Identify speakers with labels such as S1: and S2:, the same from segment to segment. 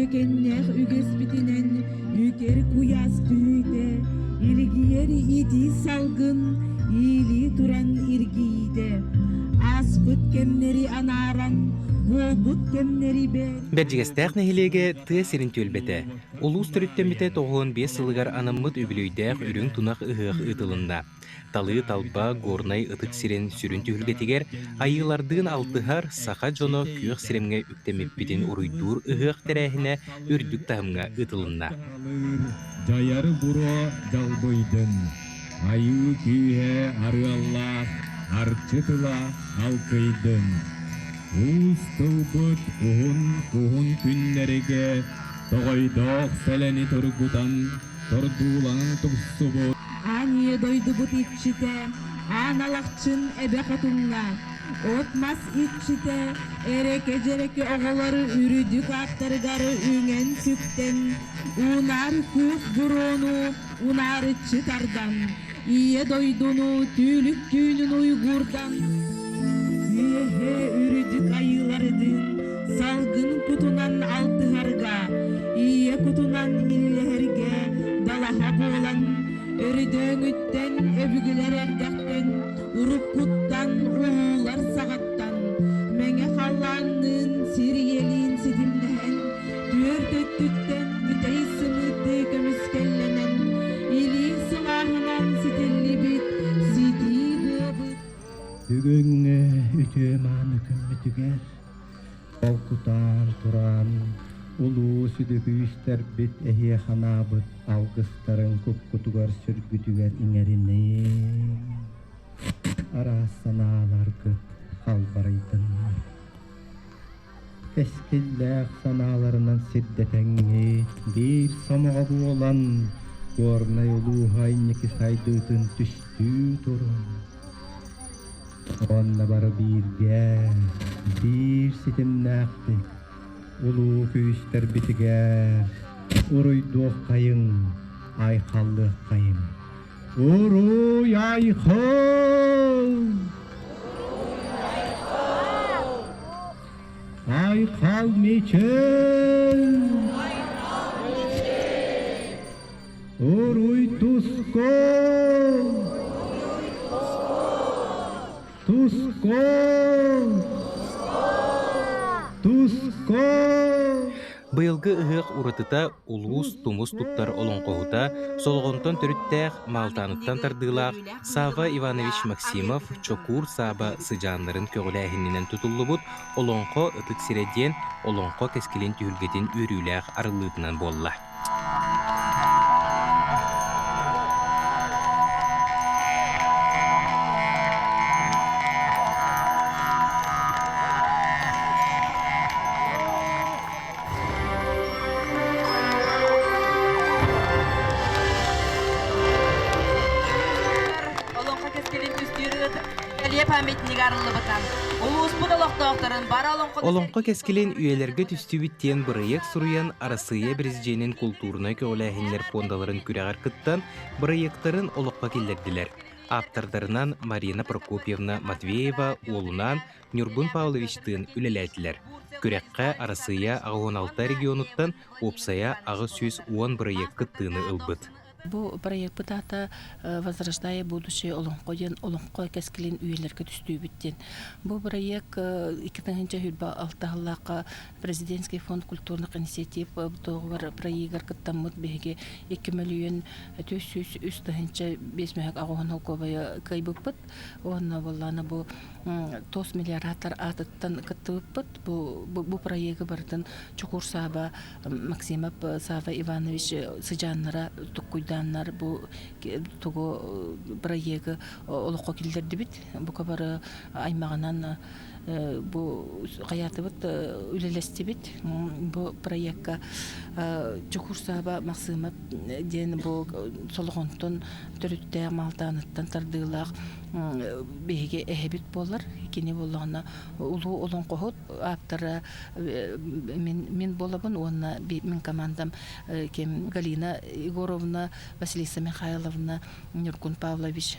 S1: Үтүөкэннээх үгэспитинэн үкэр куйаас түһүүтэ, илгийэр итии салгын иилии туран иргийиитэ, ааспыт кэмнэри анааран, буолбут кэмнэри бэр
S2: Бэрдьигэстээх нэһилиэгэ тыа сирин түөлбэтэ. Улуус төрүттэммитэ 95 сылыгар анаммыт үбүлүөйдээх үрүҥ тунах ыһыах ыытылынна. Талыы-талба Горнай ытык сирин сүрүн түһүлгэтигэр айыылардыын алтыһар саха дьоно күөх сирэмҥэ үктэммиппитин уруйдуур ыһыах тэрээһинэ үрдүк таһымҥа ыытылынна.
S3: Дьайары буруо дьалбыйдын, айыы күүһэ арыаллаах арчы тыла алкыйдын. Уус тылбыт уһун-уһун күннэригэ тоҕойдоох сэлэни тургутан тордууланан тупсубут.
S1: Аан ийэ дойдубут иччитэ, Аан Алахчын эбэ хотуҥҥа, от-мас иччитэ, эрэкэ-дьэрэкэ оҕолору үрүдүк ааттарыгар үҥэн-сүктэн, уунаар куус буруону унаарыччы тардан, ийэ дойдуну түүлүк түүнүн уйгуурдан, үөһэ үрүдүк айыыларыдыын салгын кутунан алтыһарга, ийэ кутунан иллэһэргэ далаһа буолан, өрүдөөҥүттэн өбүгэлэр эрдэхтэн, уруккуттан уһуулар саҕаттан, мэҥэ халлаанныын сир ийэлиин ситимнэһэн, түөрт өттүттэн бүтэй сымыыттыы көмүскэллэнэн, илии сылааһынан ситиллибит ситии быабыт
S3: Бүгүҥҥү үтүө мааны күммүтүгэр Холкутаан туран, улуу сүдү күүстэрбит эһиэхэ анаабыт алгыстарын куккутугар-сүргүтүгэр иҥэриниҥ, араас санааларгыт халбарыйдыннар. Кэскиллээх санааларынан сирдэтэҥҥит, биир сомоҕо буолан, Горнай улууһа инники сайдыытын түстүү туруҥ. Уонна бары бииргэ, биир ситимнээхтик улуу күүстэрбитигэр уруйдуоххайыҥ, айхаллыаххайыҥ. Уруй айхал! Айхал мичил! Уруй тускул! Тускул! Тускул!
S2: Быйылгы ыһыах уратыта улуус тумус туттар олоҥхоһута, Солоҕонтон төрүттээх, Маалтааныттан тардыылаах Савва Иванович Максимов Чокуур Сааба сыдьааннарын көҕүлээһининэн тутуллубут Олоҥхо Ытык сирэ диэн олоҥхо кэскилин түһүлгэтин үөрүүлээх арыллыытынан буолла.
S4: Олоҥхо кэскилин түстүүр бэлиэ памятнига арыллыбыта. Улууспут олохтоохторун бары олоҥхону
S2: Олоҥхо кэскилин үйэлэргэ түстүбүт диэн бырайыак суруйан Арассыыйа Президенин култуурунай көҕүлээһиннэр пуондаларын күрэҕэр кыттан, бырайыактарын олоххо киллэрдилэр. Ааптардарынан Марина Прокопьевна Матвеева уолунаан Ньургун Павловичтыын үлэлээтилэр. Күрэххэ Арассыыйа 86 регионуттан уопсайа 810 бырайыак кыттыыны ылбыт.
S5: Бу проекпыт аата «Возрождая будущее Олоҥхо» диэн олоҥхо кэскилин үйэлэргэ түстүүбүт диэн. Бу бырайыак 2026 сыллаахха Президентский фонд культурных инициатив туһугар проегар кыттаммыт биһиги 2 мөлүйүөн 403 тыһыынча 5 мөһөк аҕыһын холкуобайы кыайбыппыт. Уонна буоллаана бу ТОС мелиоратор аатыттан кыттыбыппыт. Бу, бу проегы барытын Чокуур Сааба Максимов Сава Иванович сыдьааннара туккуйдааннар бу тугу проегы олоххо киллэрдибит. Бука бары аймаҕынан бу хайаатыбыт үлэлэстибит. Бу проекка Чокуур Сааба Максимов диэн бу Солоҕонтон төрүттээх Маалтааныттан тардыылаах биһиги эһэбит буолар. Кини буоллаҕына улуу олоҥхоһут ааптара мин, мин буолабын уонна мин командам ким Галина Егоровна Василиса Михайловна, Ньургун Павлович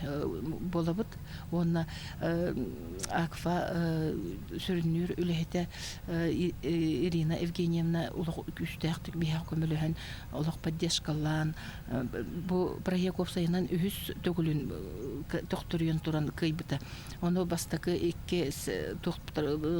S5: буолабыт уонна АКФА сүрүннүүр үлэһитэ Ирина Евгеньевна олох күүстээхтик биһиэхэ көмөлөһөн олох поддержкалаан бу проект уопсайынан үһүс төгүлүн төхтөрүйэн туран кыайбыта. Ону бастакы икки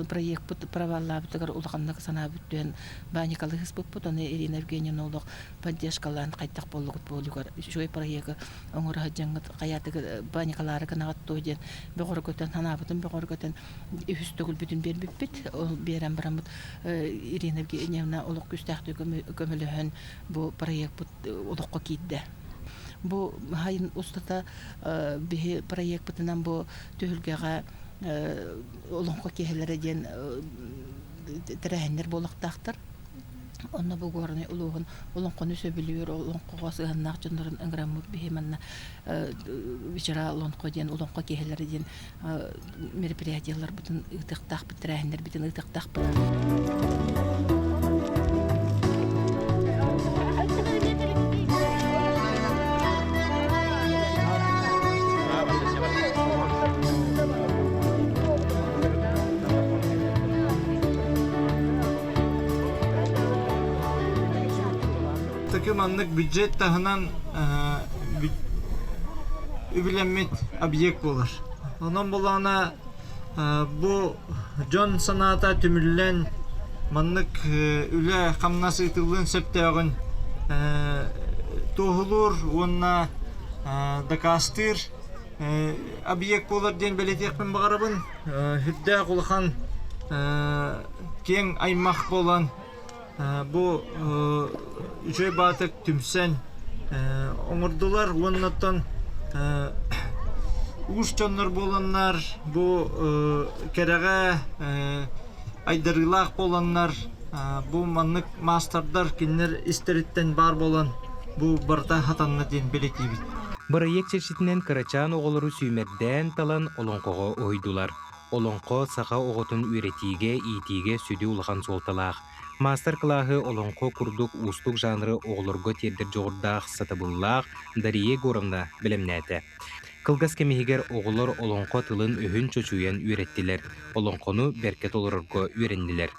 S5: проекпыт проваллаабытыгар улаханнык санаабыт түһэн баанньыкалыһыспыппыт. Ону Ирина Евгеньевна олох поддержкалаан хайдах буоллугут буолугар үчүгэй проегы оҥоро сылдьаҥҥыт хайаатыгы паникалаары гынаҕыт дуо диэн бөҕөргөтөн санаабытын бөҕөргөтөн үһүс төгүлбүтүн биэрбиппит. Ол биэрэн бараммыт Ирина Евгеньевна олох күүстээхтик көмөлөһөн бу проекпыт олоххо киирдэ. Бу сайын устата биһи проекпытынан бу түһүлгэҕэ олоҥхо киэһэлэрэ диэн тэрээһиннэр буолуохтаахтар. Онно бу Горнай улууһун олоҥхону сөбүлүүр, олоҥхоҕо сыһыаннаах дьоннорун ыҥыраммыт биһи манна вечера олоҥхо диэн, олоҥхо киэһэлэрэ диэн мероприятиеларбытын ыытыахтаахпыт, тэрээһиннэрбитин ыытыахтаахпыт.
S6: Такы маннык бюджет таһынан үбүлэммит объект буолар. Онон булаана бу дьон санаата түмүллэн маннык үлэ хамнас ыытыллыан сөптөөҕүн туоһулуур уонна дакаастыыр объект буолар диэн бэлиэтиэхпин баҕарабын. Үрдээх улахан киэҥ аймах буолан бу үчүгэй баатык түмсэн оҥордулар уонна оттон уус дьоннор буоланнар бу кэрэҕэ айдарыылаах буоланнар бу маннык маастардар кинилэр истэриттэн баар буолан бу барыта хатанна диэн бэлиэтиибит.
S2: Бырайыак чэрчитинэн кырачаан оҕолору сүүмэрдээн талан олоҥхоҕо уһуйдулар. Олоҥхо саха оҕотун үөрэтиигэ, иитиигэ сүдү улахан суолталаах. Маастар-кылааһы олоҥхо курдук уустук жанры оҕолорго тиэрдэр дьоҕурдаах, сатабыллаах Дария Егоровна бэлэмнээтэ. Кылгас кэм иһигэр оҕолор олоҥхо тылын-өһүн чочуйан үөрэттилэр, олоҥхону бэркэ толорорго үөрэннилэр.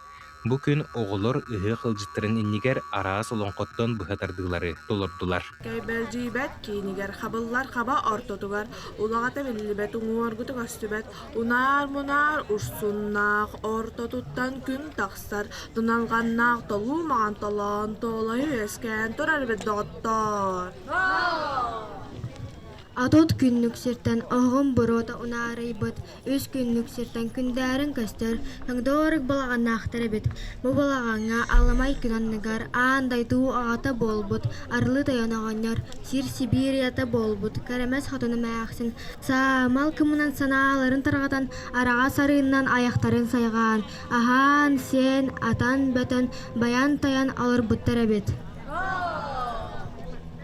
S2: Бу күн оҕолор ыһыах ыалдьыттарын иннигэр араас олоҥхоттон быһа тардыылары толордулар.
S7: Кэйбэлдьийбэт киинигэр хабыллар хаба ортотугар улаҕата биллибэт уҥуоргута көстүбэт унаар-мунаар урсуннаах ортотуттан күн тахсар туналҕаннаах толуу маҕан толоон туолайы үөскээн турар эбит доҕоттоор.
S8: Атот күннүк сиртэн оһоҕун буруота унаарыйбыт, үс күннүк сиртэн күндээрин көстөр, таҥдоорик балаҕаннаахтар эбит. Бу балаҕаҥҥа аламай күн анныгар аан дойду аҕата буолбут Арылы Тойон оҕонньор, сир Сибирията буолбут Кэрэмэс хотун эмээхсин саамал кымынан санааларын тарҕатан, араҕас арыыннан айахтарын сайҕаан, аһаан-сиэн, атан-бөтөн, байан-тайан олорбуттар эбит.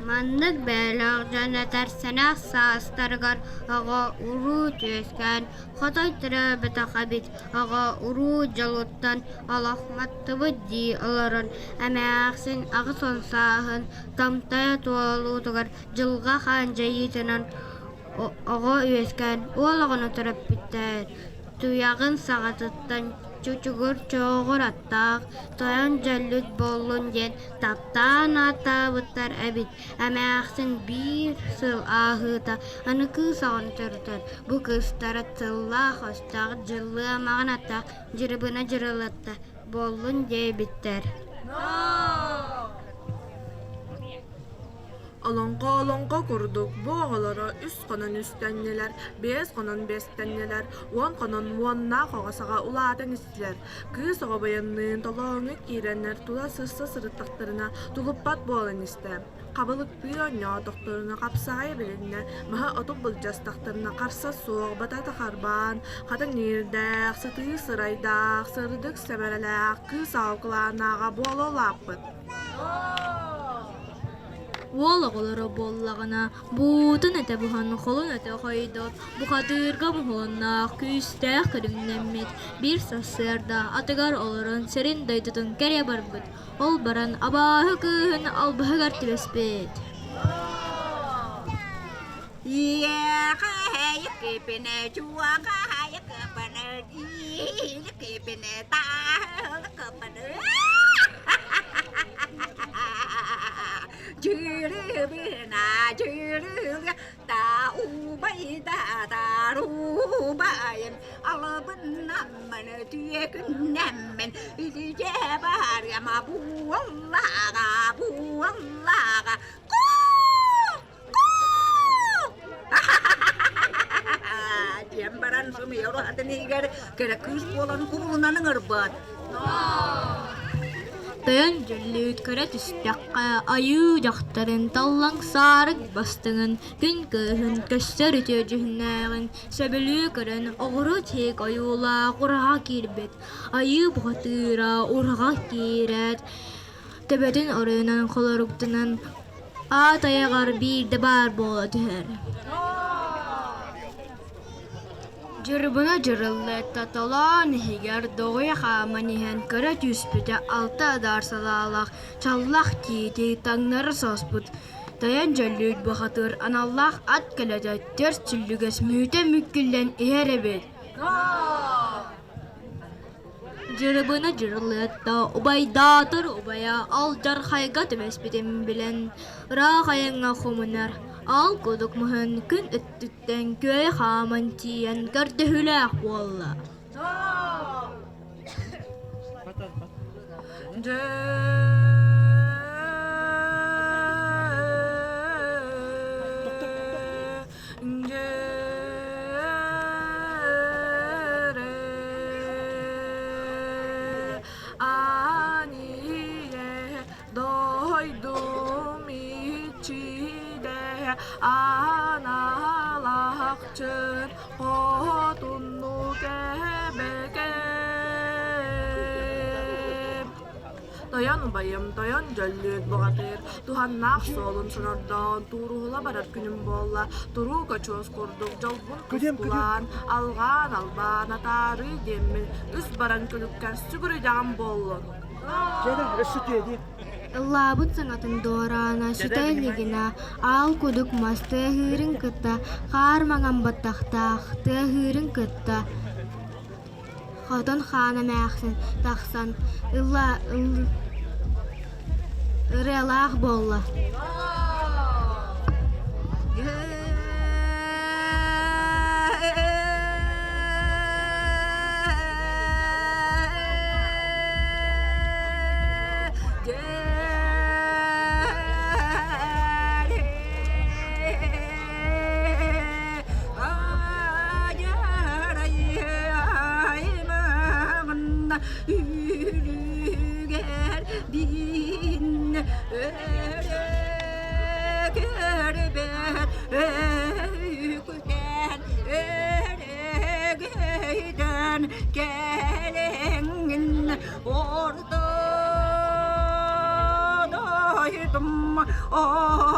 S9: Маннык бэйэлээх дьон этэр сэнэх саастарыгар оҕо уруу түөскээн, хотой төрөөбөтөх эбит, оҕо уруу дьолуттан олох маттыбыт дии олорон, эмээхсин 80 сааһын томтойо туолуутугар дьылҕа хаан дьайыытынан оҕо үөскээн уол оҕону төрөппүттэр Туйаҕын саҕатыттан чучугур чооҕур аттаах, тойон дьөллүт буоллун диэн таптаан ааттаабыттар эбит. Эмээхсин биир сыл ааһыыта аны кыыс оҕону төрөтөр. Бу кыыстара тыллаах-өстөөх дьыллыа маҕан аттаах дьырыбына дьырылатта буоллун диэбиттэр.
S7: Олоҥхо олоҥхо курдук бу оҕолоро үс хонон үстэннилэр, биэс хонон биэстэннилэр, уон хонон уоннаах оҕо саҕа улаатан истилэр. Кыыс оҕо байанныын толооҥҥо киирэннэр тула сырса сырыттахтарына тулуппат буолан истэ. Хабылыктыы оонньоотохторуна хапсаҕай билиннэ, маһы оту былдьастахтарына харса суох батата харбаан, хата ньиирдээх, сытыы сырайдаах, сырдык сэбэрэлээх кыыс аалкылаанааҕа буола улааппыт.
S8: Уол оҕолоро буоллаҕына, буутун этэ буһан, холун этэ хойдор, бухатыырга моһуоннаах, күүстээх көрүҥнэммит, биир сарсыарда атыгар олорон сирин дойдутун кэрийэ барбыт, ол баран абааһы кыыһын албаһыгар түбэспит. Тойон дьөллүүт көрө түстэххэ, айыы дьахтарын таллаҥ саарык бастыҥын, күн кыыһын көстөр үтүө дьүһүннээҕин сөбүлүү көрөн оҕуруо тиһик ойуулаах ураһа киирбит. Айыы бухатыыра ураһаҕа киирээт, төбөтүн оройунан холоруктанан аат айаҕар биирдэ баар буола түһэр. Дьырыбына дьырыллыатта толоон иһигэр доҕуйа хааман иһэн көрө түспүтэ алта адаар салаалаах чаллах тиити таҥнары соспут, тойон дьөллүүт бухатыыр аналлаах ат көлөтө түөрт сүллүгэс мүөтэ мүккүллэн иһэр эбит. Дьырыбына дьырылыатта убайдаатар убайа алдьархайга түбэспитин билэн, ыраах айаҥҥа хомунар, аал кудук муһун күн өттүттэн күөйэ хааман тиийэн көрдөһүүлээх буолла.
S7: Дойдум иччидэ аналахчын хотунну кэбэкэм. Тойон убайым, тойон дьөллүөт бухатыыр, туһаннаах суолун сонордоон, тууруһула барар күнүм буолла, туруу кочуос курдук дьолбун тускулаан, алҕаан-албаан атаарыы диэммин, үс баран күлүккэр сүгүрүйдэҕим буоллун.
S8: Ыллаабыт саҥатын дуораана сүтэ илигинэ, аал кудук мас тыаһыырын кытта хаар маҥан баттахтаах тыаһыырын кытта Хотон хаан эмээхсин тахсан ырыалаах буолла.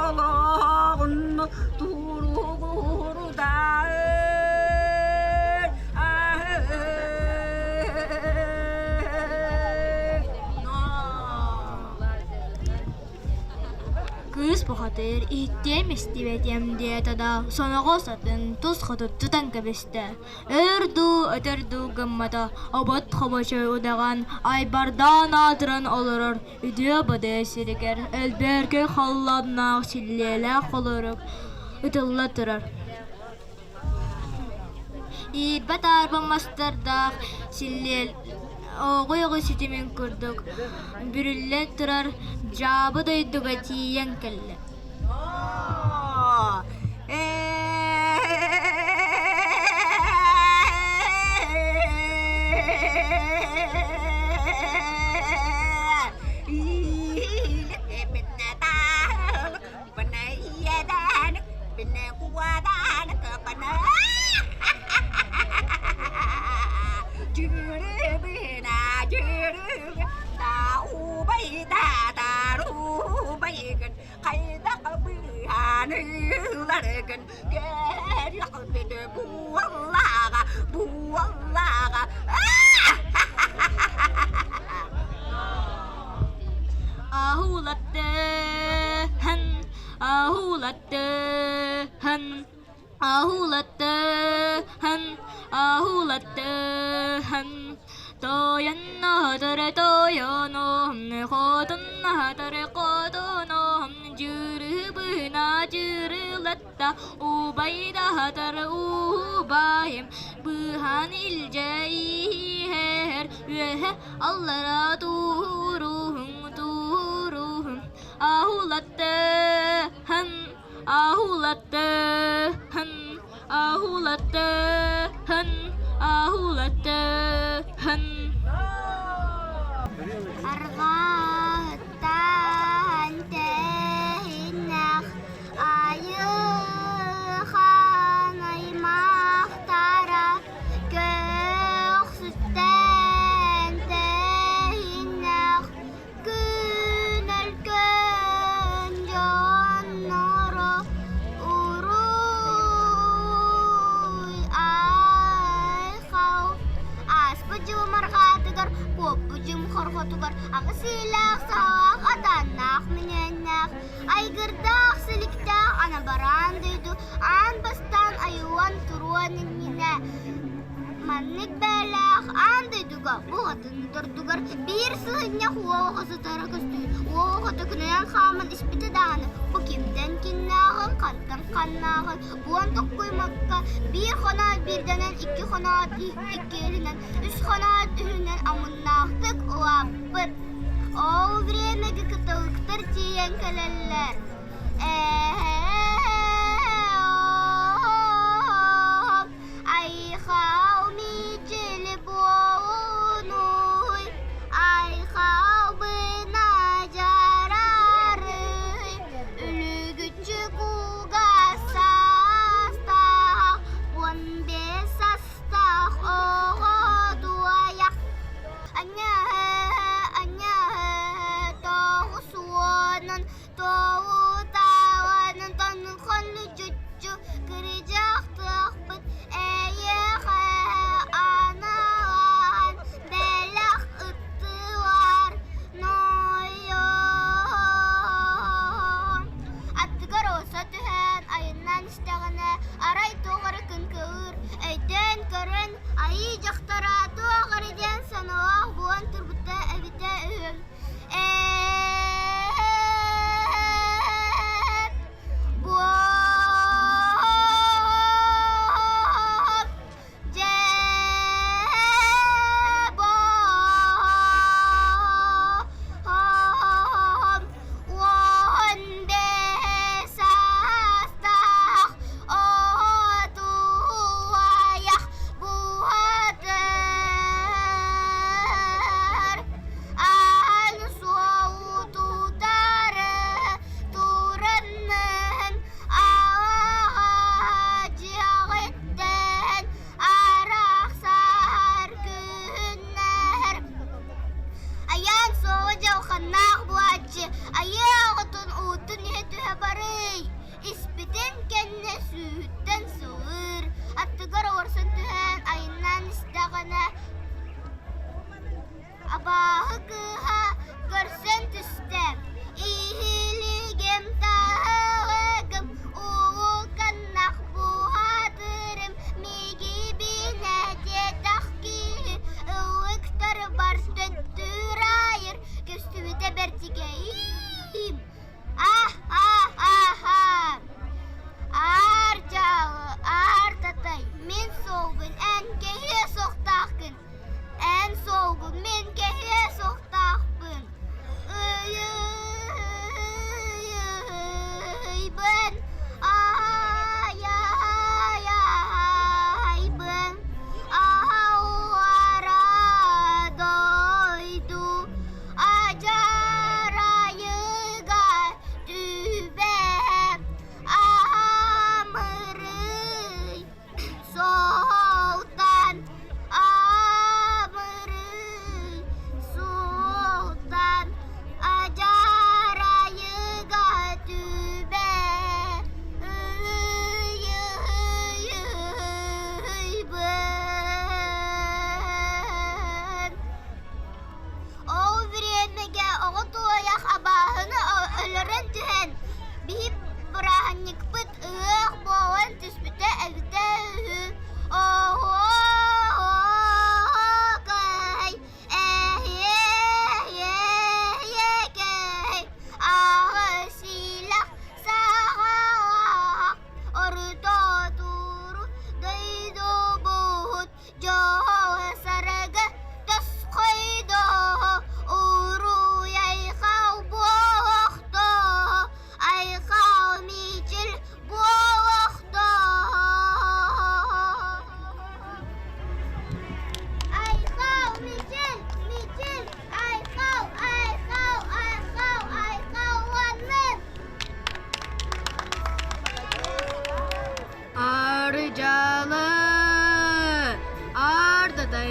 S10: Олоҕун туругурдар
S8: Кыыс бухатыыр иһиттиэм истибэтиэм диэтэ да, соноҕос атын тус хоту тутан кэбистэ. Өр дуу, өтөр дуу гыммата, обот хобочой удаҕан айбардаан аатыран олорор үтүө-бадыа сиригэр өлбөөркөй халлааннаах силлиэлээх холорук ытылла турар. Иирбэт аарба мастардаах силлиэл оҕуй-оҕуй ситимин курдук бүрүллэн турар дьаабы дойдуга тиийэн кэллэ.
S10: Хайдах быыһаныылар Аһулаттыһан Тойонноотор тойоном, хотуннаатар хотуном, дьырыбына дьырылатта, убайдаатар убайым, быһан илдьэ иһэр, үөһэ аллара туруһуҥ, туруһуҥ, аһулаттыһан, аһулаттыһан, Аһулаттыһын, аһулаттыһын.
S11: Арҕаһыттан тэһиннэх айылхан аймахтара көхсүттэн тэһиннэх Күн өркөн дьонноро уруй айхал Ааспыт дьылым арҕаатыгар, куоппут дьым хорҕотугар аҕыс иилээх саҕалаах атааннаах мүнүөннээх, айгырдаах силиктээх анабараан дойду аан бастаан айыллан туруон иннинэ Маннык бэйэлээх аан дойдуга буҕатын тордугар биир сыһынньах уол оҕо сытара көстүү уол оҕото күнүнэн хааман испитэ даҕаны бу кимтэн киннээҕин хантан ханнааҕын буон токкуймакка биир хоноот биирдэнэн икки хоноот иккиһинэн үс хоноот үһүнэн омуннаахтык улааппыт. Ол времяга кыталыктар тиийэн кэлэллэр. Айхал мичили буолунуй, айхал бына жарарый, үлүгүччү кугас саастаах, 15 састаах оҕо дуойах. Аньаһы, аньаһы, 90-ун Тоҕутааҕынан тонхону чуччу кырдьахтыахпыт эйиэхэ аналаан бэлэх ыттылар нойоон. Аттыгар оса түһэн айаннаан истэҕинэ арай туох эрэ кыҥкылыыр өйдөөн көрөн айыы дьахтара туох эрэ диэн санаалаах буолан турбута эбитэ үһү.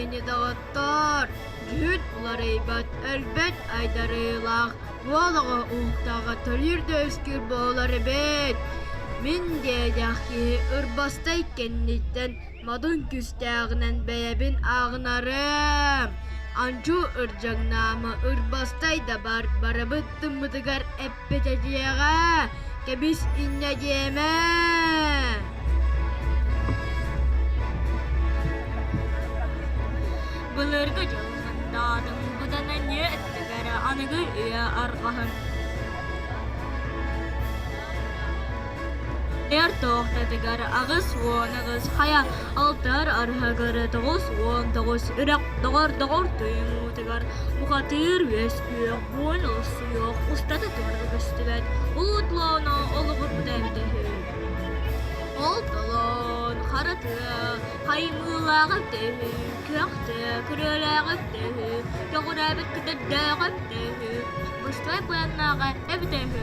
S12: ини доҕоттоор, дьүһүн уларыйбат, өлбөт айдарыылаах, уол оҕо уһуктаҕа төрүүр да үскүүр буолар эбит. Мин диэдэх киһи ырбастай кэнниттэн модун күүстээҕинэн бэйэбин ааҕынарым. Анчу ырдьаҥнаама ырбастай да бар барыбыт тыммытыгар эппитэтиэҕэ, кэбис инньэ диэмэ.
S10: Былыргы дьыл мындаатын быдан анньыы өттүгэр аныгы үйэ арҕаһын Эр туохтатыгар 88 хайа, алтар арыһыгар 99 үрэх доҕор-доҕор туймуутугар бухатыыр үөскүөх, буон олсуйуох, устата турара көстүбэт, улуу толооно олоҕурбута эбитэ үһү. Ол толоон хара тыа хаймыылаах эбитэ үһү, күөх тыа күрүөлээх эбитэ үһү, көҕүрээбит күтэрдээх эбитэ үһү, быстай быаннааҕа эбитэ үһү.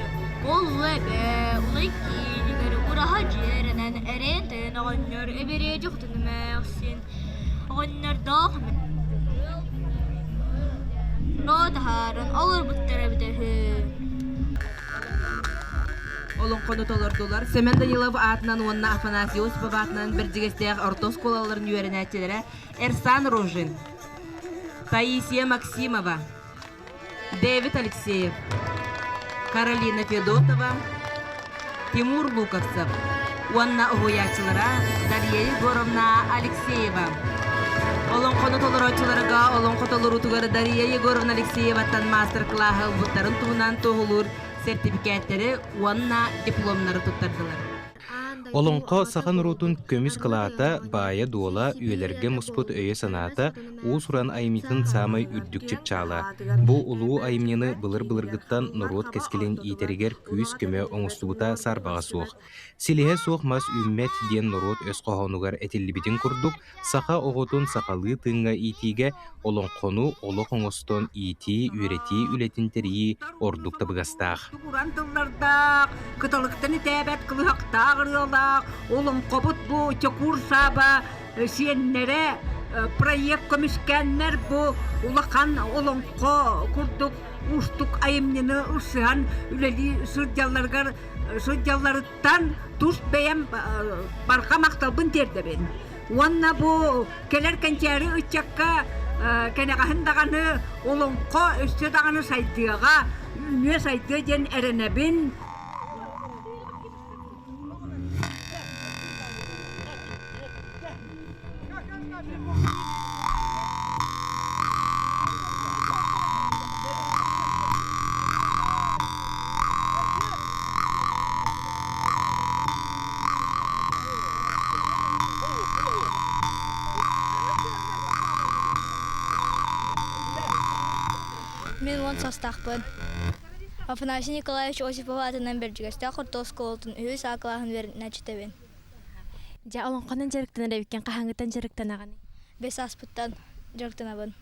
S10: Ол эбэ улай киинигэр ураһа дьиэрэнэн эрээн-тэйэн оҕонньор эбириэ дьохтун эмээхсин оҕонньордоох ноо таһааран олорбуттар эбитэ үһү.
S1: Олоҥхону толордулар Сэмэн Данилов аатынан уонна Афанасий Осипов аатынан Бэрдьигэстээх орто оскуолаларын үөрэнээччилэрэ Эрсан Рожин, Таисия Максимова, Дэвид Алексеев, Каролина Федотова, Тимур Луковцев уонна уһуйааччылара Дарья Егоровна Алексеева. Олоҥхону толорооччуларга олоҥхо толоруутугар Дарья Егоровна Алексееваттан маастар-кылааһы ылбыттарын туһунан туоһулуур сэртипикээттэри уонна дипломнары туттардылар.
S2: Олоҥхо саха норуотун көмүс кылаата, баайа-дуола, үйэлэргэ муспут өйө-санаата уус-уран айымньытын саамай үрдүк чыпчаала. Бу улуу айымньыны былыр-былыргыттан норуот кэскилин иитэригэр күүс-көмө оҥостубута саарбаҕа суох. Силиһэ суох мас үүммэт диэн норуот өс хоһоонугар этиллибитин курдук, саха оҕотун сахалыы тыыҥҥа иитиигэ олоҥхону олох оҥостон иитии, үөрэтии үлэтин тэрийии ордук табыгастаах.
S13: Уран тыллардаах, кыталыктан итээбэт кылыһахтаах ырыалаах олоҥхобут бу Чокуур Сааба сиэннэрэ проект көмүскээннэр бу улахан олоҥхо курдук уустук айымньыны ылсыһан үлэлии сылдьалларыгар сылдьалларыттан тус бэйэм барҕа махталбын тиэрдэбин. Уонна бу кэлэр кэнчээри ыччакка кэнэҕэһин даҕаны олоҥхо өссө даҕаны сайдыаҕа, үүнүө сайдыа диэн эрэнэбин.
S14: Мин уон састаахпын. Афанасий Николаевич Осипов аатынан Бэрдьигэстээх орто оскуолатын үһүс А кылааһын үөрэнээччитэбин.
S15: Дьэ, олоҥхонон дьарыктанар эбиккин хаһааҥҥыттан дьарыктанаҕыный?
S14: Бэс ааспыттан дьарыктанабын.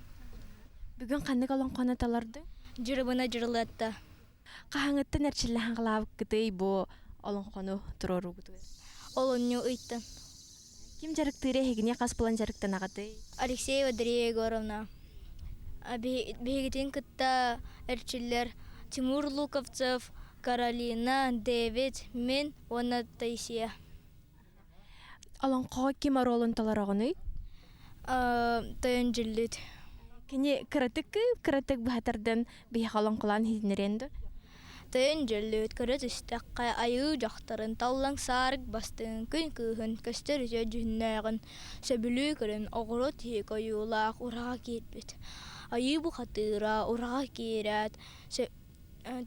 S15: Бүгүн ханнык олоҥхону талардыҥ?
S14: Дьырыбына дьырылыатта.
S15: Хаһааҥҥыттан эрчиллэ хаҥалаабыккытый бу олоҥхону туруоруугутугар?
S14: Олунньу ыйтан.
S15: Ким дьарыктыыр эһигини хас булан дьарыктанаҕытый?
S14: Алексеева Дария Егоровна. Биһигитин кытта эрчиллэр Тимур Луковцев, Каролина, Дэвид, мин уонна Таисия.
S15: Олоҥхоҕо ким оруолун толороҕунуй?
S14: Тойон Дьүллүт.
S15: Кини кыратык кыратык быһа тардан биһиэхэ олоҥхолоон иһитиннэриэн дуо?
S14: Тойон Дьүллүт көрө түстэххэ айыы дьахтарын таллаҥ саарык бастыҥ күн кыыһын көстөр үтүө дьүһүннээҕин сөбүлүү көрөн оҕуруо тиһик ойуулаах ураһа киирбит. Айыы бухатыыра ураһа киирээт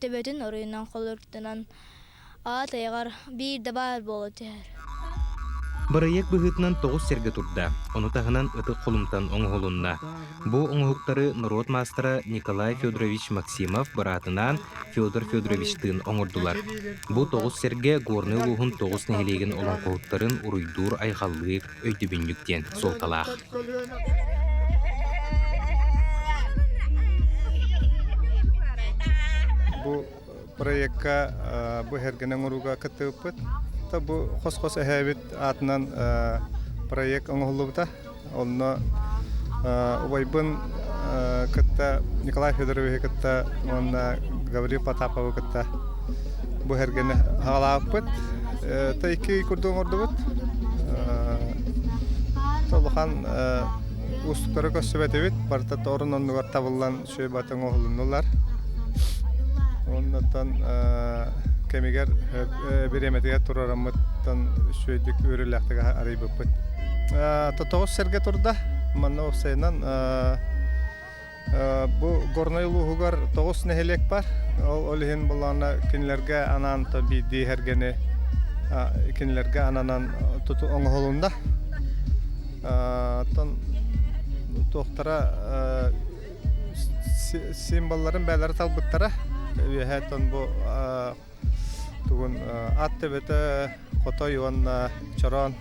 S14: төбөтүн оруйунан холоруктанан аат айаҕар биир да баар буола түһэр.
S2: Бырайыак быһыытынан тоҕус сэргэ турда, ону таһынан ытык холумтан оҥоһулунна. Бу оҥоһуктары норуот маастара Николай Федорович Максимов быраатынаан Федор Федоровичтыын оҥордулар. Бу тоҕус сэргэ Горнай улууһун тоҕус нэһилиэгин олоҥхоһуттарын уруйдуур-айхаллыыр өйдөбүнньүк диэн суолталаах.
S16: Бу проекка бу эргин оҥорууга кыттыбыппыт. Бу хос-хос эһээбит аатынан проект оҥоһуллубута. Онно Убайбын кытта Николай Федоровиһы кытта уонна Гаврил Потаповы кытта бу эргэни аҕалаабыппыт. Та икки курдук оҥордубут. Улахан уустуктары көрсүбэтибит. Барыта орун оннугар табыллан үчүгэй бата оҥоһулуннулар. Оннуттан кэмигэр бириэмэтигэр турараммыттан үчүгэйдик үөрүүлээхтик арыйбыппыт. Тоҕус сэргэ турда. Манна уопсайынан бу Горнай улууһугар тоҕус нэһилиэк бар. Ол иһин буллаҕына кинилэргэ анаан биирдии эргэни кинилэргэ ананан оҥоһулунна. Оттон туохтара символларын бээлэрэ талбыттара. Үөһээ тон бу тугун ат төбөтө хотой уонна чороон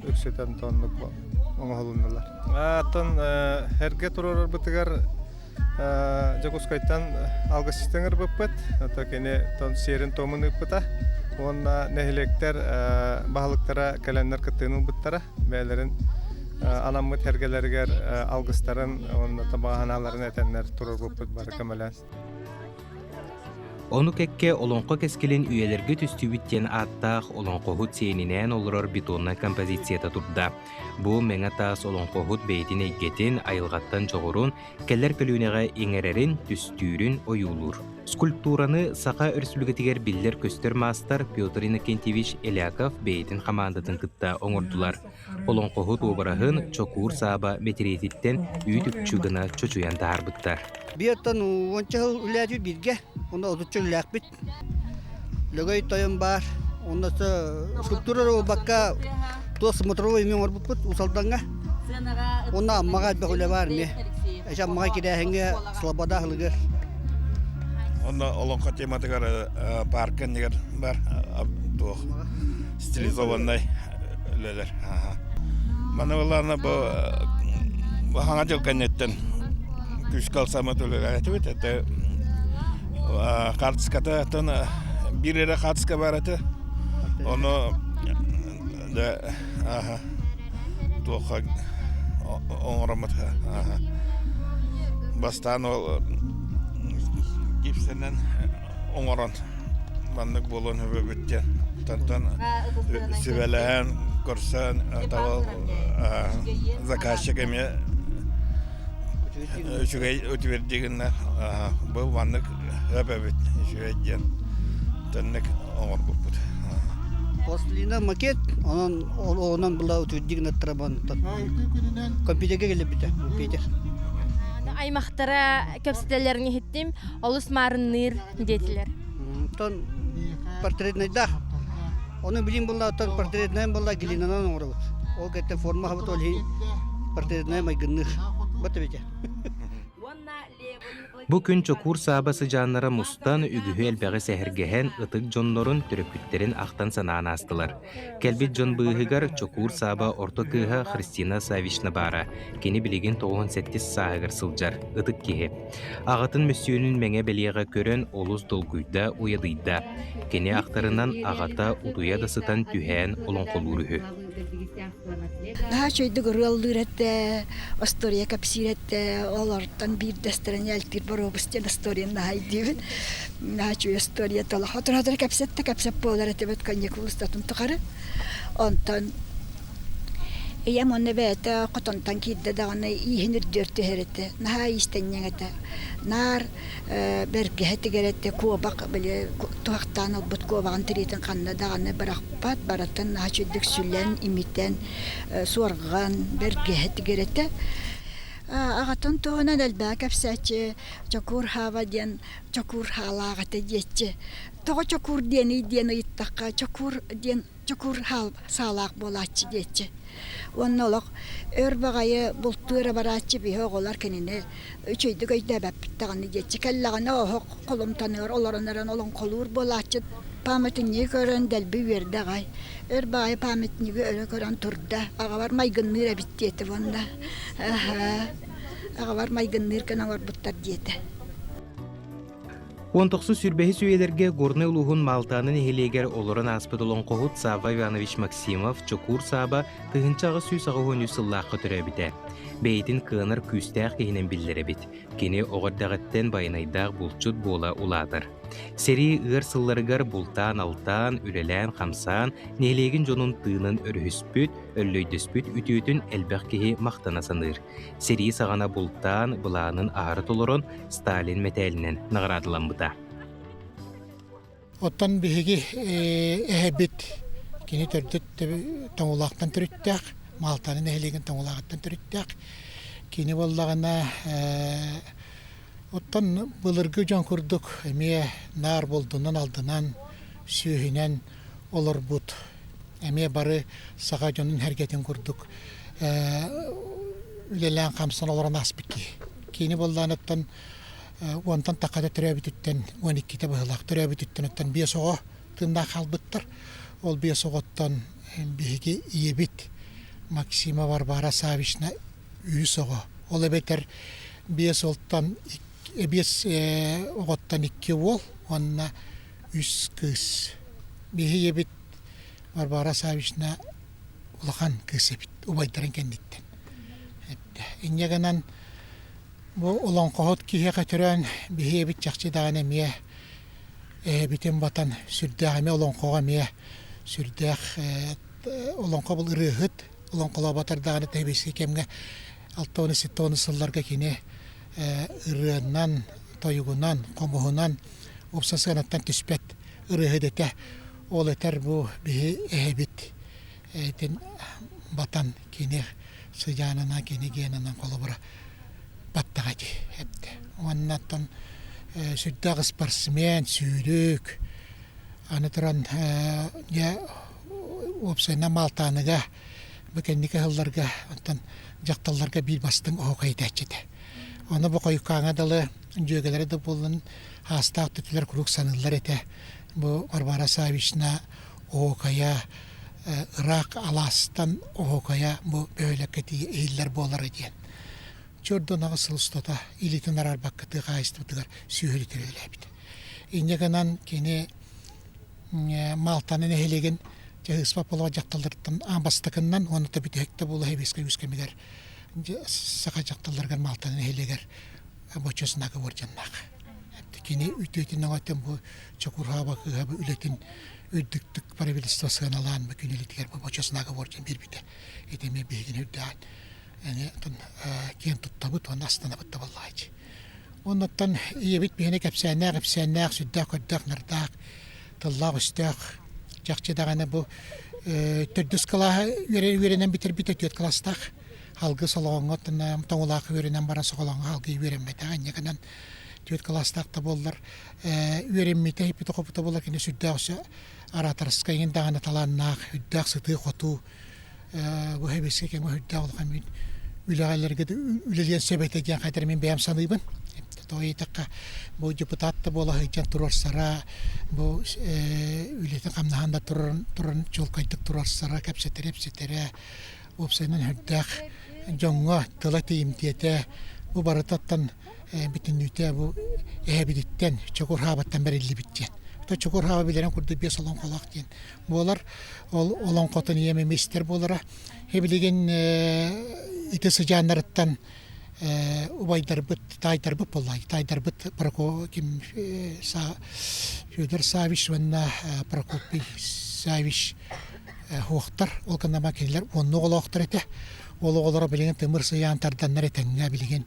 S16: үксүтэн тоннук оҥоһулуннулар. Оттон эргэ туруорарбытыгар Дьокуускайтан алгысчыт ыҥырбыппыт. Ото кини тон сиэрин-туомун ыыппыта. Уонна нэһилиэктэр баһылыктара кэлэннэр кыттыыны ылбыттара. Бэйэлэрин анаммыт эргэлэригэр алгыстарын уонна табаҕанааларын этэннэр туруорбуппут бары көмөлөөн.
S2: Ону кэккэ олоҥхо кэскилин үйэлэргэ түстүүбүт диэн ааттаах олоҥхоһут сиэнинээн олорор бетоннай композицията турда. Бу мэҥэ таас олоҥхоһут бэйэтин эйгэтин, айылҕаттан дьоҕурун, кэлэр көлүөнэҕэ иҥэрэрин, түстүүрүн ойуулуур. Скульптураны Саха Өрөспүүбүлүкэтигэр биллэр-көстөр маастар Петр Иннокентьевич Эляков бэйэтин хамаандатын кытта оҥордулар. Олоҥхоһут уобараһын Чокуур Сааба мэтириэтиттэн үүт-үкчү гына чочуйан таһаарбыттар.
S17: Бииртэн уонча сыл үлэлээбит бииргэ, онно отучча үлэлээхпит. Лөгөй тойон баар, онно скульптура буолбакка туох смотровой эмиэ оҥорбуппут Уус Алдаҥҥа. Уонна Аммаҕа элбэх үлэ баар эмиэ. Эчи Аммаҕа кирээһиҥҥэ Слобода аһылыгар.
S18: Онно олоҥхо тематыгар парка иннигэр бар туох стилизованнай үлэлэр. Маны былаана бу хаҥа дьыл кэнниттэн күүскэ ылсаммыт үлэлээтибит. Это хаартыската биир эрэ хаартыска баар этэ. Ону да туохха оҥороммут бастаан ол гипсэнэн оҥорон маннык буолуон сөбөбүт диэн тантан сүбэлэһэн көрсөн табыл заказчик эмиэ үчүгэй үтүөрдүү гынна бу маннык сөп эбит үчүгэй диэн төннүк оҥорбуппут
S17: Пластилина макет, онон онон была утвердик наттарабан компьютерге келебите компьютер.
S15: Аймахтара кэпсэтэллэрин иһиттим, олус маарынныыр диэтилэр.
S17: Тон портретнайдаах. Оны билин булла тон портретнай булла глинанан оҥоробут. Ол кэтте форма хабыт ол иһин портретнай майгынныыр. Бат эбите.
S2: Бу күн Чокуур Сааба сыдьааннара мустан, үгүһү элбэҕи сэһэргэһэн, ытык дьоннорун, төрөппүттэрин ахтан-санаан аастылар. Кэлбит дьон быыһыгар Чокуур Сааба орто кыыһа Христина Саввична баара. Кини билигин 97 сааһыгар сылдьар, ытык киһи. Аҕатын мөссүөнүн мэҥэ бэлиэҕэ көрөн олус долгуйда, уйадыйда. Кини ахтарынан аҕата утуйа да сытан түһээн олоҥхолуур үһү.
S19: Наһаа үчүгэйдик ырыаллыыр этэ, остуоруйа кэпсиир этэ, олортон биирдэстэрин Элтиир боруобус диэн остуоруйаны наһаа өйдүүбүн. Наһаа үчүгэй остуоруйа этэ. Олох кэпсэттэ кэпсэт буолар этибит каникул устатын тухары. Онтон Ийэм уонна бэйэтэ хотонтон киирдэ даҕаны ииһин үрдүөр түһэр этэ, наһаа иистэнньэҥ этэ. Наар бэргэһэ тигэр этэ, куобах били туһахтаан ылбыт куобаҕын тириитин ханна даҕаны бырахпат, барытын наһаа үчүгдүк сүлэн, имитэн, суорҕан, бэргэһэ тигэр этэ. Аҕатын туһунан элбэҕи кэпсээччи Чокуур Хаба диэн Чокуур хаалаах этэ диэччи. Тоҕо Чокуур диэний диэн ыйыттахха, Чокуур диэн чокуур саалаах буолааччы диэччи. Уонна олох өр баҕайы бултуу эрэ барааччы биһи оҕолор кинини үчүгэйдик өйдөөбөппүт даҕаны диэччи. Кэллэҕинэ оһох холумтаныгар олорон эрэн олоҥхолуур буолааччы. Памятнигы көрөн дэлби үөрдэ аҕай. Өр баҕайы памятнигы өрө көрөн турда. Аҕабар майгынныыр эбит диэтэ уонна аҕабар майгынныыр гына оҥорбуттар диэтэ.
S2: Уон тохсус сүүрбэһис үйэлэргэ Горнай улууһун Маалтааны нэһилиэгэр олорон ааспыт олоҥхоһут Савва Иванович Максимов Чокуур Сааба 1883 сыллаахха төрөөбүтэ. Бэйэтин кыанар күүстээх киһинэн биллэр эбит. Кини оҕо эрдэҕиттэн байанайдаах булчут буола улаатар. Сэрии ыар сылларыгар бултаан-алтаан, үлэлээн-хамсаан, нэһилиэгин дьонун тыынын өрүһүспүт, өллөйдөспүт үтүөтүн элбэх киһи махтана саныыр. Сэрии саҕана бултаан, былаанын аһары толорон, Сталин мэтээлинэн наҕараадаламмыта.
S20: Оттон биһиги эһэбит кини төрдүт Тоҥулаахтан төрүттээх, Маалтааны нэһилиэгин Тоҥулааҕыттан төрүттээх. Кини буоллаҕына Оттон былыргы дьон курдук эмиэ наар булдунан-алдынан, сүөһүнэн олорбут, эмиэ бары саха дьонун сэргэтин курдук үлэлээн-хамсан олорон ааспыт киһи. Кини буоллаҕына уонтан таххата төрөөбүтүттэн уон иккитэ быһыылаах төрөөбүтүттэн оттон биэс оҕо тыыннаах хаалбыттар. Ол биэс оҕоттон биһиги ийэбит Максима Варвара Саввична үһүс оҕо. Ол эбэтэр биэс уолтан биэс оҕоттон икки уол уонна үс кыыс. Биһи ийэбит Варвара Саввична улахан кыыс эбит убайдарын кэнниттэн. Инньэ гынан бу олоҥхоһут киһиэхэ төрөөн биһи ийэбит чахчы даҕаны эмиэ эһэбитин батан сүрдээх эмиэ олоҥхоҕо эмиэ сүрдээх олоҥхо был ырыаһыт олоҥхолооботор даҕаны тэбиэскэй кэмҥэ 60-70 сылларга кини ырыанан, тойугунан, хомуһунан уопсай сыанаттан түспэт ырыаһыт этэ. Ол этэр бу биһи эһэбит этин батан кини сыдьаанынан, кини генынан холобура баттаҕа ити эттэ. Уонна оттон сүрдээх спортсмен, сүүрүк, аны туран дьэ уопсайынан Маалтааныга бу кэнники сылларга оттон дьахталларга биир бастыҥ оһуохай этээччи этэ. Ону бу хойуккааҥҥа дылы дьүөгэлэрэ да буоллун аастаах түтүлэр куруук саныыллар этэ. Бу Варвара Саввична оһуокайа ыраах алаастан оһуокайа бу бөһүөлэккэ тиийэ иһиллэр буолара диэн. Чордоноҕо сыл устата илиитин араарбакка тыа хаһаайыстыбатыгар сүөһүлүтэ үлэлээбит. Инньэ гынан кини Маалтаны нэһилиэгин Чаһыыспа полоҕо дьахталларыттан аан бастакыннан уонна бүтэһиктэ буола сэбиэскэй үс кэмигэр саха дьахталларыгар Маалтаны нэһилиэгэр бочуоснака уордьаннаах. Кини үтүөтүн өҥөтүн бу Чокурхаба кыыһа бу үлэтин үрдүктүк правительство сыаналаан бу күн илитигэр бу бочуоснака уордьан биэрбитэ. Ити эмиэ биһигини үрдээн киэн туттабыт уонна астынабыт да буоллаҕа Оннуттан ийэбит биһини кэпсээннээх, ипсээннээх, сүрдээх көрдөөх-нардаах, тыллаах-өстөөх чахчы даҕаны бу төрдүс кылааһы үөрэнэн бүтэрбитэ түөрт кылаастаах. Алгыс солоҕоҥҥо тоҥулаах үөрэнэн баран соҕолоҥҥо алгыы үөрэммэтэх инньэ гынан түөрт кылаастаах да буоллар үөрэммитэ иппитэ-хоппута буоллар кини сүрдээх өссө ораторскай иҥин даҕаны талааннаах, үрдээх сытыы-хотуу бу сэбиэскэй кэмҥэ сүрдээх улахан үлэҕэлэргэ үлэлиэн сөп этэ диэн хайдах мин бэйэм саныыбын. Тоҕо диэтэххэ, бу депутат да буола сылдьан туруорсара, бу үлэтин хамнаһын да туран туран чуолкайдык туруорсара, кэпсэтэрэ-ипсэтэрэ, уопсайынан сүрдээх дьоҥҥо тыла тиийимтиэтэ бу барытыттан бүтүннүүтэ бу эһэбититтэн Чокур Хаабаттан бэриллибит диэн. Чокур Хааба билэрин курдук биэс олоҥхолоох диэн буолар. Ол олоҥхотун ийэм эмиэ истэр буолара. Билигин ити сыдьааннарыттан убайдарбыт, таайдарбыт буолла. Таайдарбыт ким Федор Савич уонна Прокопий Савич хуохтар. Ол гынан кинилэр уонну оҕолоохтор этэ. Ол оҕолоро билигин тымыр сыйаан тарданнар этэҥҥэ билигин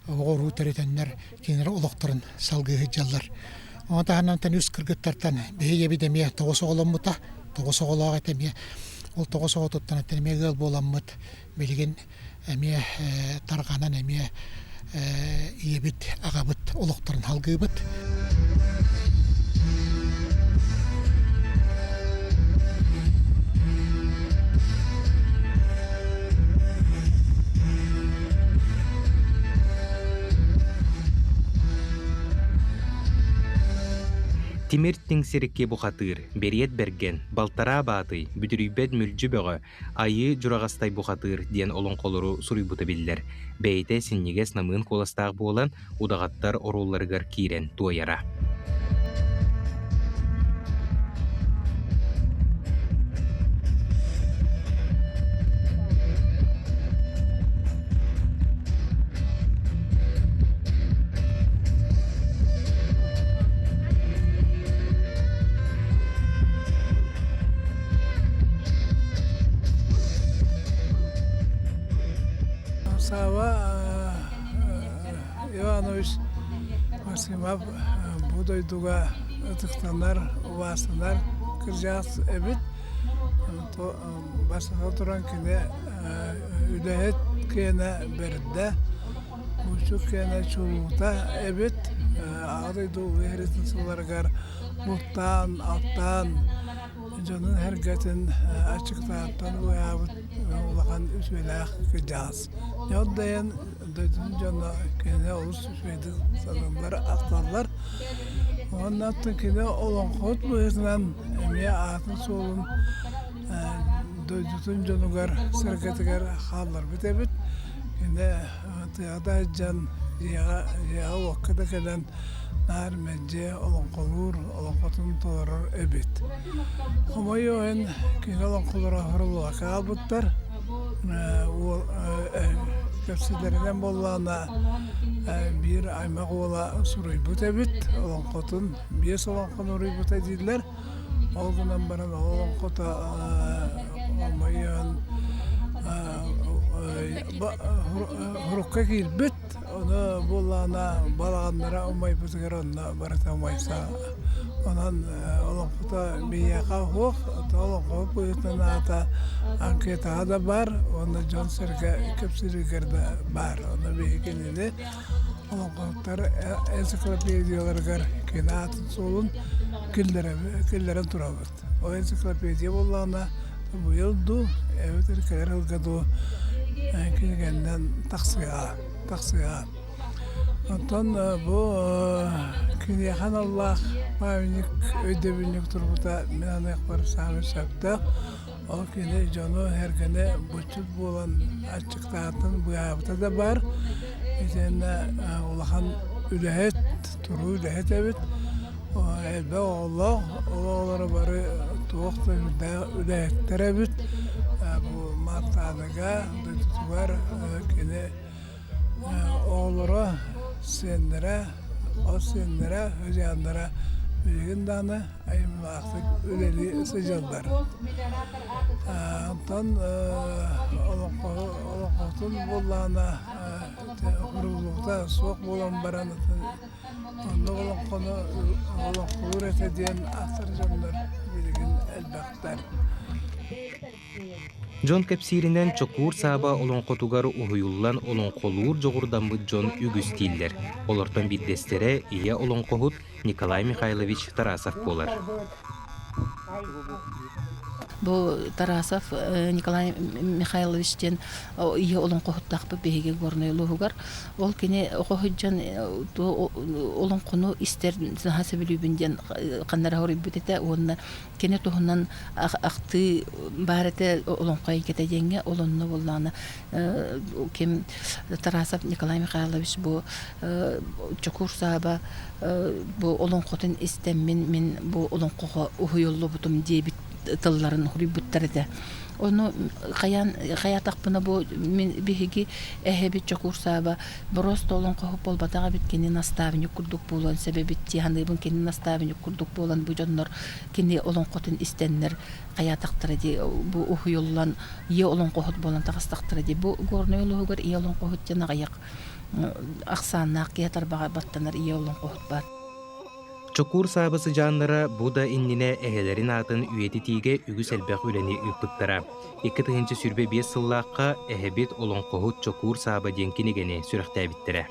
S20: оҕо уруу төрөтөннөр кинилэр олохторун салгыы сылдьаллар. Ону таһынан үс кыргыттартан биһи ийэбит эмиэ тоҕус оҕоломмута, тоҕус оҕолоох этэ эмиэ. Ол тоҕус оҕотуттан эмиэ ыал буоламмыт билигин эмиэ тарҕанан эмиэ ийэбит, аҕабыт олохторун салгыыбыт.
S2: Тимир тиҥсирикки бухатыыр, Бэриэт Бэргэн, Балтараа Баатый, Бүдүрүйбэт Мүлдьү Бөҕө, Айыы Дьураҕастай бухатыыр диэн олоҥхолору суруйбута биллэр. Бэйэтэ синньигэс намыын куоластаах буолан, удаҕаттар оруолларыгар киирэн туойара.
S21: Сава Иванович Максимов бу дойдуга ытыктанар, убаастанар кырдьаҕас эбит. Бастатан туран кини үлэһит киэнэ бэрдэ, булчут киэнэ чулуута эбит. Аҕа дойду Улуу Сэриитин сылларыгар бултаан, алтаан дьонун сэргэтин аччыктааттан уйаабыт улахан үтүөлээх кырдьаҕас. Дьон дайан дойдутун дьоно кинини олус үчүгэйдик саныыллар, ахталлар. Уонна оттон кини олоҥхоһут быһыытынан эмиэ аатын-суолун дойдутун дьонугар, сэргэтигэр хаалларбыт эбит. Кини тыаҕа да сылдьан, дьиэҕэ-уокка да кэлэн наар мэлдьи олоҥхолуур, олоҥхотун толорор эбит. Хомойуох иһин, кини олоҥхолоро суруллубакка хаалбыттар. Кэпсэтэринэн буоллаҕына, биир аймах уола суруйбут эбит олоҥхотун, биэс олоҥхону уруйбута дииллэр. Ол гынан баран ол олоҥхото хомойон урукка киирбит, ону буоллаҕына балаҕаннара умайбытыгар онно барыта умайса. Онон олоҥхото биһиэхэ суох, олоҥхо быһыытынан аата анкетаҕа да баар уонна дьон-сэргэ кэпсииригэр да баар. Ону биһиги кинини олоҥхоһуттар энциклопедияларыгар кини аатын суолун киллэрэн турабыт. Ол энциклопедия буоллаҕына быйыл дуу, эбэтэр кэлэр сылга дуу кинигэннэн тахсыаҕа, тахсыаҕа. Оттон бу киниэхэ аналлаах памятник өйдөбүнньүк турбута мин аныахпар саамай сөптөөх. Ол кини дьону-сэргэни буччут буолан аччыктаатын быыһаабыта да баар. Итиэннэ улахан үлэһит, туруу үлэһит эбит. Элбэх оҕолоох, ол оҕолоро бары туох да үрдээх үлэһиттэр эбит. Бу Мартааныга дойдутугар кини Оҕолоро, сиэннэрэ, хос сиэннэрэ, сыдьааннара билигин даҕаны айымньылаахтык үлэлии сылдьаллар. Онтон олоҥхоһутун буоллаҕына уһуллубута суох буолан баран оннук олоҥхону олоҥхолуур этэ диэн ахтар дьоннор билигин элбэхтэр.
S2: Дьон кэпсииринэн Чокуур Сааба олоҥхотугар уһуйуллан олоҥхолуур дьоҕурдаммыт дьон үгүс дииллэр. Олортон биирдэстэрэ ийэ олоҥхоһут Николай Михайлович Тарасов буолар.
S5: Бу Тарасов Николай Михайлович диэн ийэ олоҥхоһуттаахпыт биһиги Горнай улууһугар. Ол кини оҕо сылдьан олоҥхону истэр наһаа сөбүлүүбүн диэн ханна эрэ хоруйбут этэ уонна Кини туһунан ахтыы баар этэ олоҥхо эйгэтэ диэҥҥэ, ол онно буоллаҕына ким Тарасов Николай Михайлович бу Чокуур Сааба бу олоҥхотун истэммин мин бу олоҥхоҕо уһуйуллубутум диэбит тылларын уһуйбуттар этэ. Ону хайаан хайаатахпына бу мин биһиги эһэбит Чокуур Сааба Боруоста олоҥхоһут буолбатах эбит, кини наставник курдук буолуон сөп эбит дии саныыбын. Кини наставник курдук буолан бу дьоннор кини олоҥхотун истэннэр хайаатахтара дии бу уһуйуллан ийэ олоҥхоһут буолан таҕыстахтара дии. Бу Горнай улууһугар ийэ олоҥхоһут диэн аҕыйах ахсааннаах киһи тарбаҕа баттанар ийэ олоҥхоһут баар.
S2: Чокуур Сааба сыдьааннара бу да иннинэ эһэлэрин аатын үйэтитиигэ үгүс элбэх үлэни ыыппыттара. 2025 сыллаахха эһэбит олоҥхоһут Чокуур Сааба диэн кинигэни сүрэхтээбиттэрэ.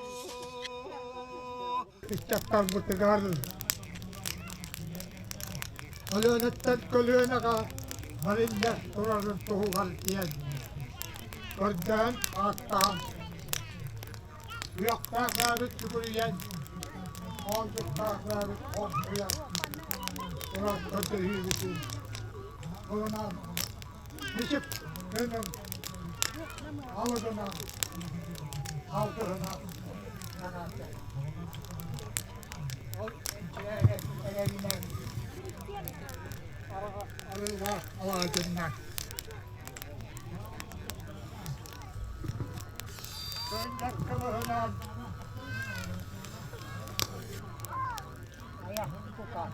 S22: Ыччаттарбытыгар көлүөнэттэн көлүөнэҕэ бэриллэ турарын туһугар диэн көрдөөн ааттаан Үөхтээх бэйэбит сүгүрүйэн, хоолдьуктаах бэйэбит хоргуйан турар көрдөһүүбүтүн ылынан мичик гыныҥ, алыгынан, алгыһынан эҕэрдэ. Ол эрэринэн арыылаах алаадьыннар. Көнньөк кымыһынан айахын кута.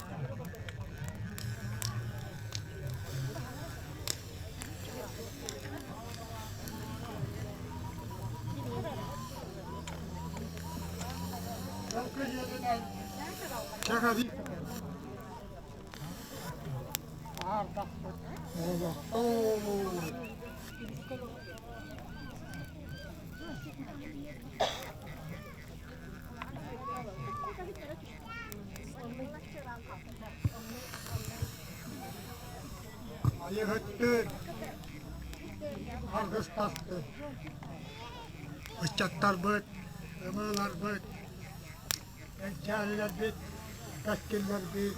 S22: Айыһыттыыр, аргыстастын. Ыччаттарбыт, ымыыларбыт, кэнчээрилэрбит, кэскиллэрбит,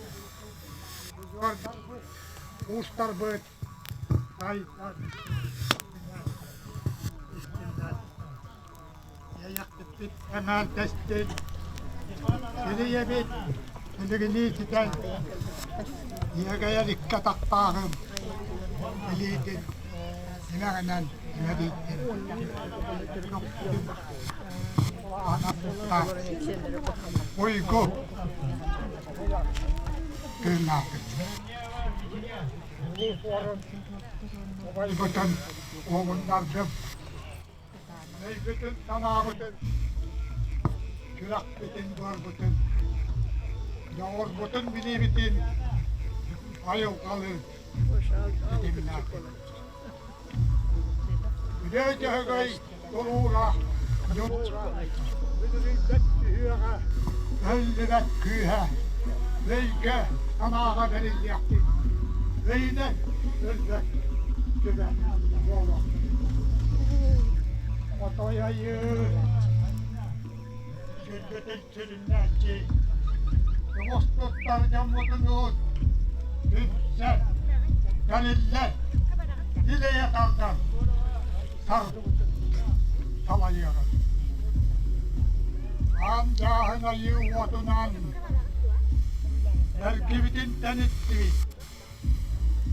S22: удьуордарбыт, уустарбыт айдар истиннэр. Иэйэхпиппит эмээрдэстин, сирийэбит билигинии ситэн, иэгэйэр икки атахтааҕым илиитин имэҕинэн имэрийдин. Уйгу тыыннаахпыт. Убайбытын уолуннардым. Өйбүтүн санаабытын, сүрэхпитин буорбутун, дьоҕурбутун билиибитин айылҕалыы ситимнээтибит. Үлэ дьөһөгөй тулуура, дьулуура, бүдүрүйбэт сүһүөҕэ, өллүбэт күүһэ, өйгө санааҕа бэриллиэхтин, өйүнэн өлбөт сүбэ буолуохтун. Отой айыы сүргүтүн сүрүннээччи, оҥостуттар дьоммутунуун үпсэр, тэриллэр, илэйэ тардан саргыбытын салайыаҕын. Аан дьааһын айыы уотунан эргибитин тэниттибит,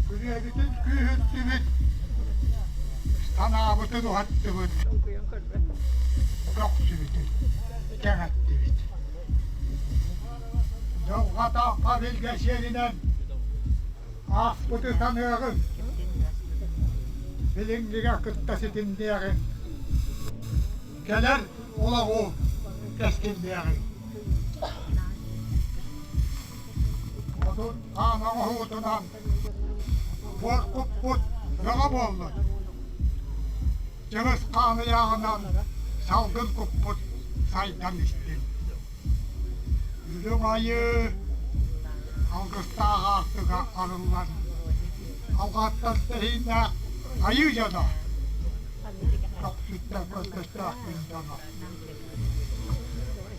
S22: күрүөбүтүн күүһүрдүбүт, санаабытын уһаттыбыт, көхсүбүтүн кэҥэттибит. Дьылҕатаахха билгэ сиэринэн ааспыты саныаҕыҥ, билиҥҥигэ кытта ситимниэҕиҥ, кэлэр олоҕу кэскиллиэҕиҥ. Хотун хаан оҥоһуутунан буор куппут бөҕө буоллун. Чыҥыс хаан ыйааҕынан салгын куппут сайдан истин. Үрүҥ айыы алгыстаах аартыга арыллан, алҕаттан тэһииннээх айыы дьоно, көхсүттэн көлбөстөөх күн дьоно.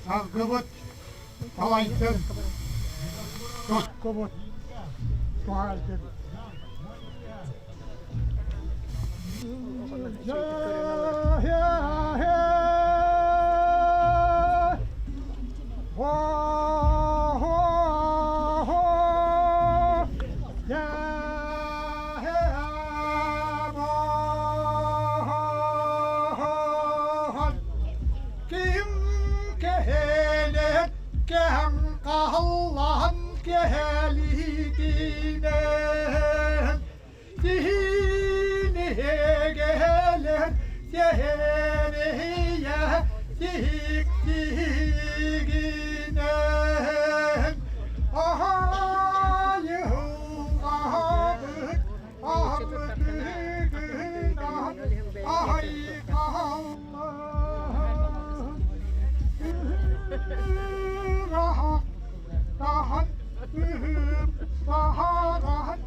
S22: Саргыбыт салайдын, тускубут туһаайдын. Ким кэһэлэр кэһэн хаһаллаһан кэһэлиитинэн Тиһиниһэгэлэр сэһэниһийэ тиһик тиһигинэн Аһайыһылҕаһабыт аһабытыгынан аһай Таһан ыһып саһараһан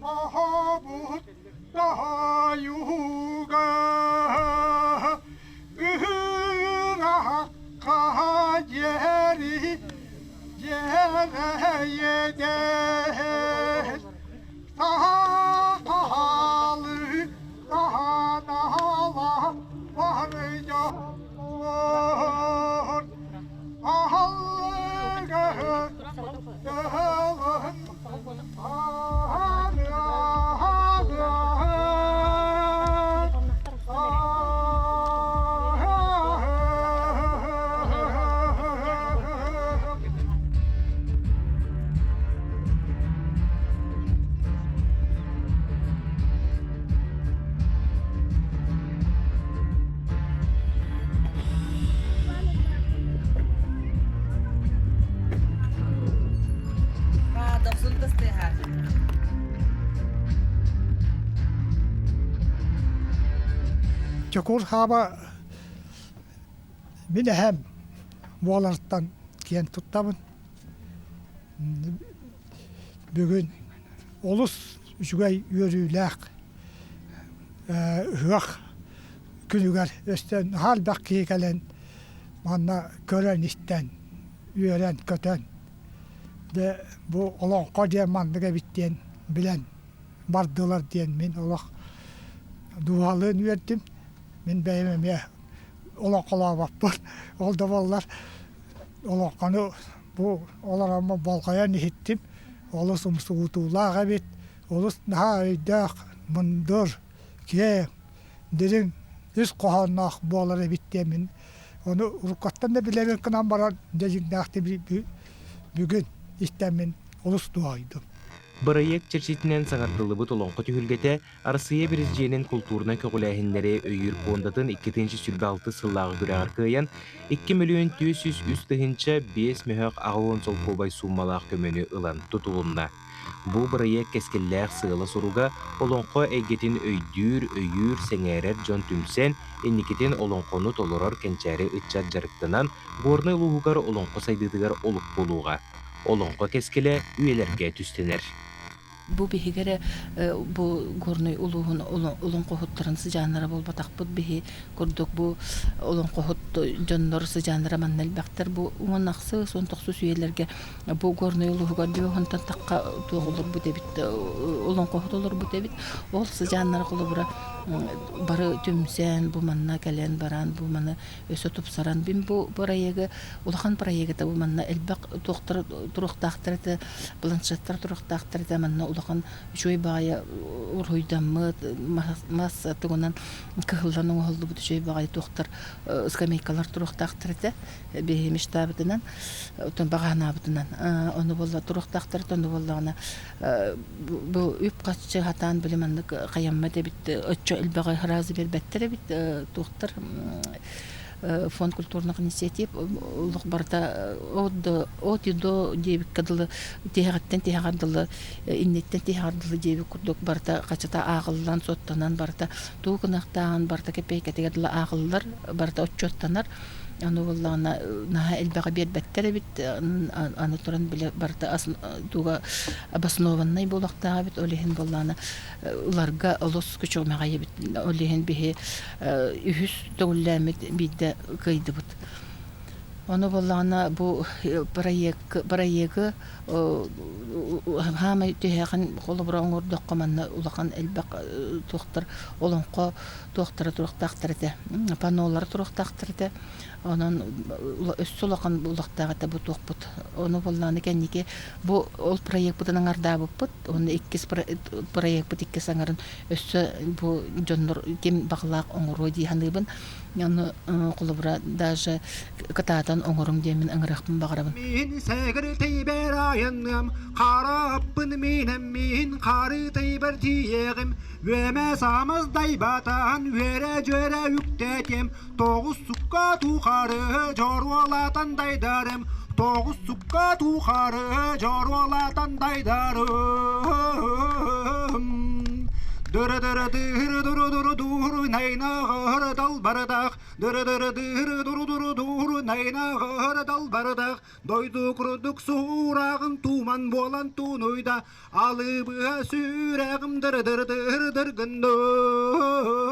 S22: Аһабыт таһайуга ыһыраһакка дьэри дьэрэйэдэ саха хаалы таһанаала.
S3: Чокуур Хааба мин эһэм буолартан киэн туттабын. Бүгүн олус үчүгэй үөрүүлээх ыһыах күнүгэр өстөн наһаа элбэх киһи кэлэн манна көрөн-истэн, үөрэн-көтөн дьэ бу олоҥхо диэн маннык эбит диэн билэн бардылар диэн мин олох дууһалыын үөрдүм. Мин бэйэм эмиэ олоҥхолообоппун. Ол да буоллар олоҥхону бу олороммун болҕойон иһиттим. Олус умсугутуулаах эбит, олус наһаа өйдөөх, мындыр, киэҥ, дириҥ ис хоһоонноох буолар эбит диэммин ону уруккаттан да билэбин гынан баран дьэ дьиҥнээхтик бүгүн истэммин олус дуоһуйдум.
S2: Бырайыак чэрчитинэн саҥардыллыбыт олоҥхо түһүлгэтэ Арассыыйа Президенин култуурунай көҕүлээһиннэри өйүүр пуондатын 2026 сыллааҕы күрэҕэр кыайан, 2 403 5 мөһөөх 80 солкуобай сууммалаах көмөнү ылан тутулунна. Бу бырайыак кэскиллээх сыала-соруга олоҥхо эйгэтин өйдүүр, өйүүр, сэҥээрэр дьон түмсэн, инникитин олоҥхону толорор кэнчээри ыччат дьарыктанан, Горнай улууһугар олоҥхо сайдыытыгар олук буолуоҕа. Олоҥхо кэскилэ үйэлэргэ түстэнэр.
S5: Бу биһиги эрэ бу Горнай улууһун олоҥхоһуттарын сыдьааннара буолбатахпыт. Биһи курдук бу олоҥхоһут дьоннор сыдьааннара манна элбэхтэр. Бу 16 19 үйэлэргэ бу Горнай улууһугар дьуоһунтан тахха туох олорбут эбит, олоҥхоһут олорбут эбит. Ол сыдьааннара холобура бары түмсэн бу манна кэлэн баран бу маны өссө тупсаран бин бу бырайыагы улахан проекта бу манна элбэх туохтар туруохтаахтар этэ планшеттар туруохтаахтар этэ манна улахан үчүгэй баҕайы уруһуйдаммыт мас тугунан кыһыллан оҥоһуллубут үчүгэй баҕайы туохтар скамейкалар туруохтаахтар этэ биһи мечтабытынан оттон баҕаһынаабытынан ону буолла туруохтаахтар ону буоллаҕына бу үп-харчы хатаан били маннык хайаммат эбит оччо элбэҕи сразу биэрбэттэр эбит туохтар фонд культурных инициатив олох барыта от до от и до диэбиккэ дылы тиһэҕиттэн тиһэҕэр дылы инниттэн тиһэҕэр дылы диэбит курдук барыта хачата ааҕыллан суоттанан барыта тугу гыныахтааҕын барыта кэпиэйкэтигэр дылы ааҕыллар барыта отчуоттанар аны буоллаҕына наһаа элбэҕи биэрбэттэр эбит аны туран били барыта туга обоснованнай буолуохтаах эбит ол иһин буоллаҕына ыларга олус күчүмэҕэй эбит ол иһин биһи үһүс төгүллээммит биирдэ кыайдыбыт ону буоллаҕына бу проект проегы хаамай түһээхин холобура оҥордоххо манна улахан элбэх туохтар олоҥхо туохтара туруохтаахтар этэ паннолара туруохтаахтар этэ онон өссө улахан улахтаах этэ бу туохпут ону буоллаҕына кэнники бу ол проекпытын аҥардаабыппыт уонна иккис проекпыт иккис аҥарын өссө бу дьоннор ким баҕалаах оҥоруо дии саныыбын ону холобура даже кытаатан оҥоруҥ диэммин ыҥырыахпын баҕарабын
S22: Мин сэгэр айанныам, хараппын минем мин хары тайбар тиеҕим, үөмэ самас дайбатаан үөрэ-дьүөрэ үктэтиэм, тоҕус сукка тухары дьоруолатан дайдарым, тоҕус сукка тухары дьоруолатан дайдарым. Дыры-дыры-дыры-дуру-дуру-дур, найна далбардах, дыры-дыры-дыры-дуру-дуру-дур, найна далбардах, дойду курдук суурагын туман буолан тунуйда, алыбыа сүрэҕим дыры-дыры-дыры-дыр гынным.